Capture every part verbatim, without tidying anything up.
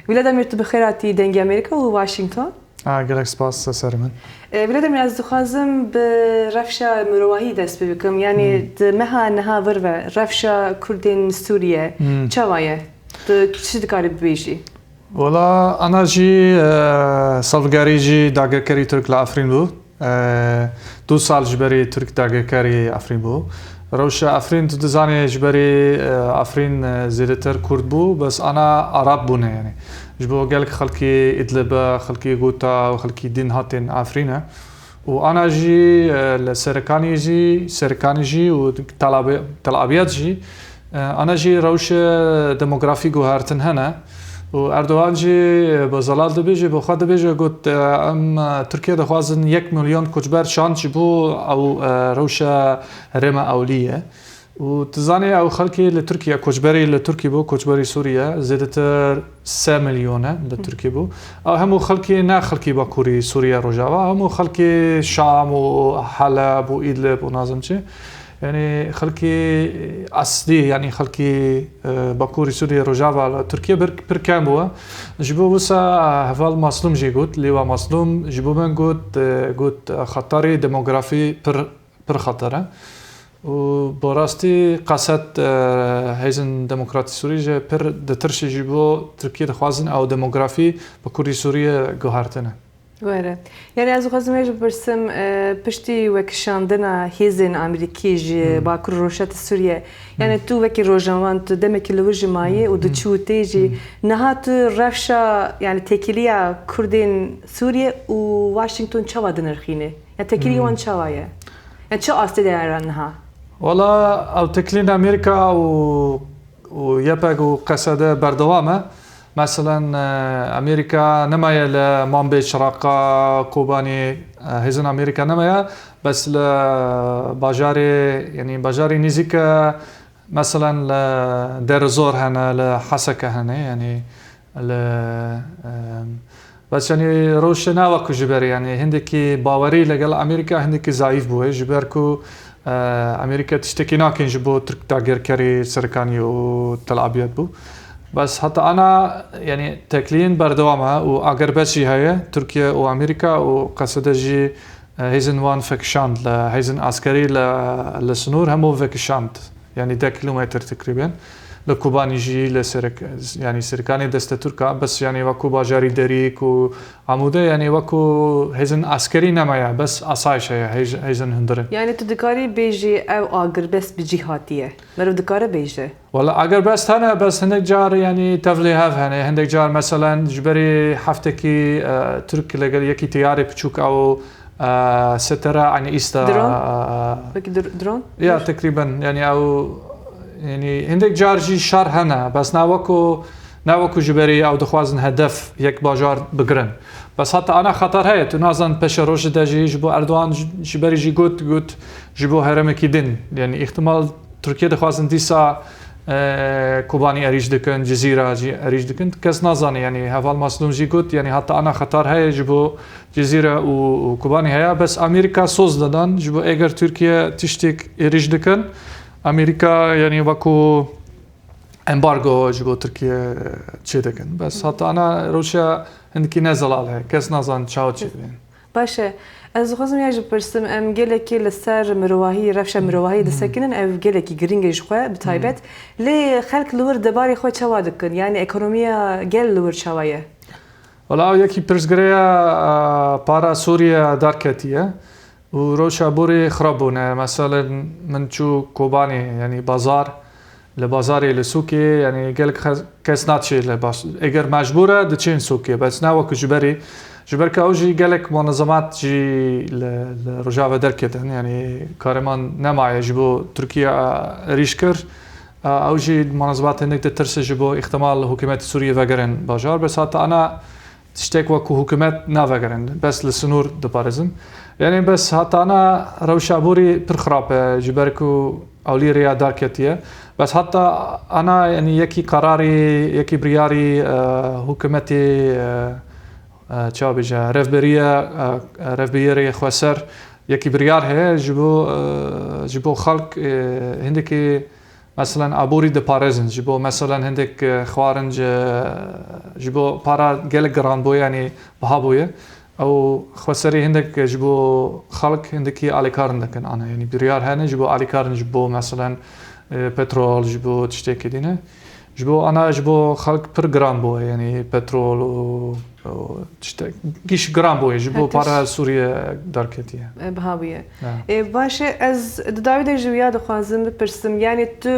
Vladimir, tu bi xêr hatî Dengê Amerîka û Washington. A, gelek spas, ser min. E, Vladimir, ez dixwazim bi rewşa mirovahî dest pê bikim. Yanî Hmm. di meha niha vir ve rewşa Kurdên Sûriye Hmm. çawa ye? Tu çi dikarî bibêjî? Wela, ana jî, e, salvgerî jî dagirkerî Tirk li Efrîn bû. E, du sal ji berî Tirk dagirkerî Efrîn bû. Rewşa Efrîn, tu dizanî, ji berî, e, Efrîn, e, zêdetir Kurd bû, bes ana Arab bûne, yanî. Ji bo gelek xelkî Idlib e, xelkî Guta û xelkî din hatên Efrîn e. Û ana jî, e, li Serkanî jî, Serkanî jî û Tel Abi-, Tel Abyad jî, e, ana jî rewşe demografî guhertin hene. Û Erdogan jî, e, bi zelal dibêje, bi xwe dibêje, got, e, em, e, Tirkiye dixwazin yek milyon koçber şand ji bo ew, e, rewşa herêma ewlî ye. Û tu zanî ew xelkê li Tirkiye, koçberî li Tirkiye bû, koçberî Sûriye, zêdetir sê milyon e li Tirkiye bû. Ew hemû xelkê ne xelkê Bakurî Sûriye Rojava, hemû xelkê Şam û Heleb û Îdlib û nazim çi. Yanî xelkê eslî, yanî xelkê, e, Bakurî Sûriye Rojava li Tirkiye bir, pir kem bû. Ji bo wisa, e, heval Maslum jî got, Lêwa Maslum, ji bo min got, e, got, e, xeterê demografî pir pir xeter e. Û bi rastî qeset, e, Hêzên Demokratî Sûrî jî pir ditirşî ji bo Tirkiye dixwazin ew demografî bi Kurdî Sûriye guhertine. Were. Yanî ez dixwazim wê jî bipirsim, e, piştî wekişandina hêzên Amerîkî ji Hmm. Bakur û Rojhilatê Sûriye, yanî Hmm. tu wekî rojnamevan tu demekî li wir jî mayî û Hmm. diçû tê jî. Hmm. Niha tu rewşa, yanî têkiliya Kurdên Sûriye û Washington çawa dinirxîne? Ya têkilî Hmm. wan çawa ye? Ya çi astê de ye niha? Wala ew têkilîn Amerîka û, û YPG û Qesede berdewam e. Meselen, e, Amerîka nemaye li Manbê, Çiraqa, Kobanî, e, hêzên Amerîka nemaye. Bes li bajarê, yanî bajarê nêzîk e, Meselen li Derizor hene, li Heseke hene, yanî li, em, bes yanî rewşe ne wek ku ji berî, yanî hindekî bawerî legel Amerîka hindekî zayîf bûye, ji ber ku, e, Amerîka tiştekî nakin ji bo Tirk dagirkerî Serkanî û Tel Abyad bû. Bes heta ana, yanî tekliyên berdewam e û agerbest jî heye, Tirkiye û Amerîka û Qesede jî, e, hêzên wan vekişand, li hêzên eskerî li, li sinûr hemû vekişand. Yanî deh kilometre tekrîben. Li Kobanî jî, li Serik-, yanî Serkanê destê Tirk a, bes yanî wekû bajarî Derîk û Amûde, yanî wekû hêzên eskerî nemaye, bes asayiş heye, hêz-, hêzên hundir in. Yanî tu dikarî bêjî ew agirbest bi cî hatiye. Meriv dikare bêje. Wala agirbest hene, bes hinek car yanî tevlî hev hene. Hinek car meselen ji berî heftekî, e, Tirk legel yekî teyarê piçûk ew, e, setere, yanî îsta, Drone? e, Peki dr-, drone? Ya, Dur. Tekrîben, yanî ew, yanî hindek car jî şer hene, bes ne wekû, ne wekû ji berî ew dixwazin hedef yek bajar bigirin. Bes heta ana xeter heye, tu nazan peşerojê de jî ji bo Erdogan ji, ji berî jî got, got ji bo herêmekî din. Yanî îhtimal Tirkiye dixwazin dîsa, e, Kobanî erîş dikin, Cizîra jî erîş dikin. Kes nazane, yanî heval Maslum jî got, yanî heta ana xeter heye ji bo Cizîre û, û Kobanî heye, bes Amerîka soz didan ji bo eger Tirkiye tiştek êrîş dikin, Amerîka yanî wekû embargo ji bo Tirkiye çê dikin. Bes heta ana rewşa hindikî ne zelal heye. Kes nazan çawa çê dibên. Baş e. Ez dixwazim ya jî bipirsim, em gelekî li ser mirovahî, rewşa mirovahî disekinin, ev gelekî girîng e ji xwe bi taybet. Lê xelk li wir debarê xwe çawa dikin? Yanî ekonomiya gel li wir çawa ye? Wala ew yekî pirsgirêya, e, para Sûriye derketiye û rewşa borî xirab bûne. Meselen min çû Kobanê, yanî bazar, li bazarê, li sûkê, yanî gelek xe-, kes naçê li baz-, eger mecbûr e, diçên sûkê. Bes ne wekî ji berî, ji ber ku ew jî gelek munezemat jî li, li Rojava derketin, yanî kareman nemaye ji bo Tirkiye, e, êrîş kir. Ew jî munezemat hinek ditirse ji bo îhtimal hikûmetê Sûriyê vegerin bajar. Bes heta ana tiştek wekû hikûmet navegerin. Bes li sinûr diparêzin. Yanî bes heta ana rewşa borî pir xirab e, ji ber ku ewlî rêya derketiye. Bes heta ana, yanî yekî qerarî, yekî biryarî, e, hikûmetê, e, e, çawa bêje, revberiye, e, revberiye xweser, yekî biryar heye ji bo, e, ji bo xelk, e, hindekî Meselen aborî diparêzin. Ji bo meselen hindek, e, xwarin ji, ji bo para gelek giran bûye, yanî biha bûye. Ew xweserî hindek ji bo xelk hindekî alîkarin dikin ana. Yanî biryar hene ji bo alîkarin, ji bo meselen, e, petrol, ji bo tiştekî dîne. Ji bo ana, ji bo xelk pir giran bûye, yanî petrol û, û tiştek, giş giran bûye, ji bo Her tişt para Sûriye derketiye. E, biha bûye. Ya. E, baş e, ez di dawî de ji wî ya dixwazim bipirsim, yanî tu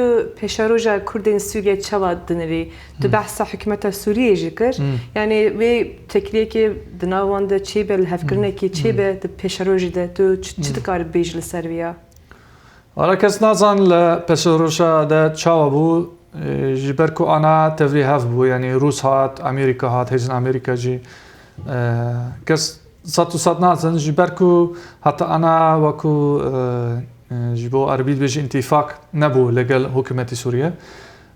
pêşeroja Kurdên Sûriye çawa dinirî? Tu Hmm. behsa hikûmeta Sûriyê jî kir. Hmm. Yanî wê têkiliyekê di nav wan de çêbe, lihevkirinekê Hmm. çêbe Hmm. di pêşerojê de tu çi, çi Hmm. dikarî bibêjî li ser vê ya? Wala kes nazan li pêşeroja de çawa bû, e, ji ber ku ana tevlî hev bû, yanî Rûs hat, Amerîka hat, hêzên Amerîka jî, e, kes sed û sed nazan, ji ber ku heta ana wekû, e, e, ji bo erbî dibêjî întîfak nebû legel hikûmetî Sûriye.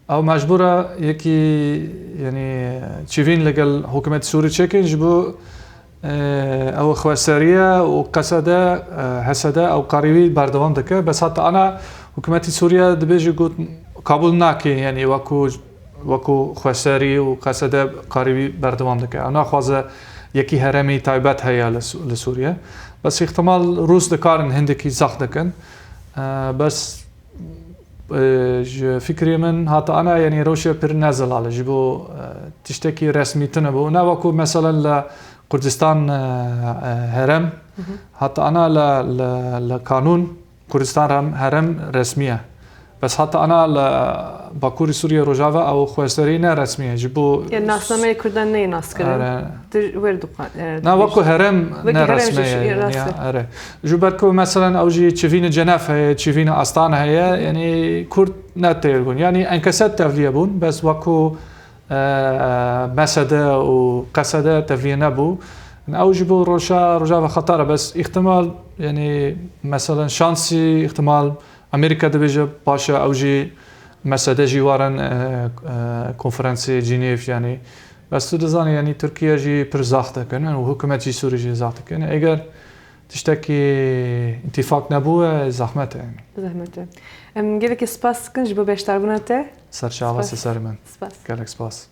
Ew mecbûr e yekî, yanî çivîn legel hikûmetî Sûrî çêkin, ji bo, e, ew xweseriye û qesede, e, hesede ew karî wî berdewam dike. Bes heta ana hikûmetî Sûriye dibêje ku qebûl nake, yanî wekû, wekû xweserî û qesede karî wî berdewam dike. Ew naxwaze yekî herêmî taybet heye li Sû-, li Sûriye. Bes îhtimal Rûs dikarin hindekî zext dikin. E, bes E, ji fikrê min hata ana, yanî rewşe pir ne zelal e. Ji bo, e, tiştekî resmî tune bû. Ne wekû meselen li Kurdistan, e, e, herem, Mhm. hata ana li, li, li kanûn Kurdistan rem-, herem resmî ye. Bes hata ana li Bakurê Sûriye Rojava ew xweserî ne resmî ye. Ji bo Yanî nasnameyê Kurdan neyê naskirin. Are. Tu wer dixwe-, e, Na, wekû herem Wekî ne herem resme jî ye, yanî, rast e. Are. Ji ber ku, meselen, ew jî çivînê Cenef heye, çivînê Astana heye, yanî Kurd ne têr bûn. Yanî enkese tevliye bûn, bes wekû, e, mesede û qesede tevliye nebû. Ew ji bo roşa, rojava xetar e, bes îhtimal, yanî, meselen, şansî, îhtimal, Amerîka dibêje, baş e, ew jî mesede jî warin, e, e, konferansê Cînêv, yanî. Bes tu dizanî, yanî Tirkiye jî pir zax dikin û hikûmet jî Sûrî jî zax dikin. Eger tiştekî întîfak nebû, e, zehmet e, yanî. Zehmet e. Em gelekî spas dikin ji bo beşdarbûna te. Serçava Spas. Ser min. Spas. Gelek spas.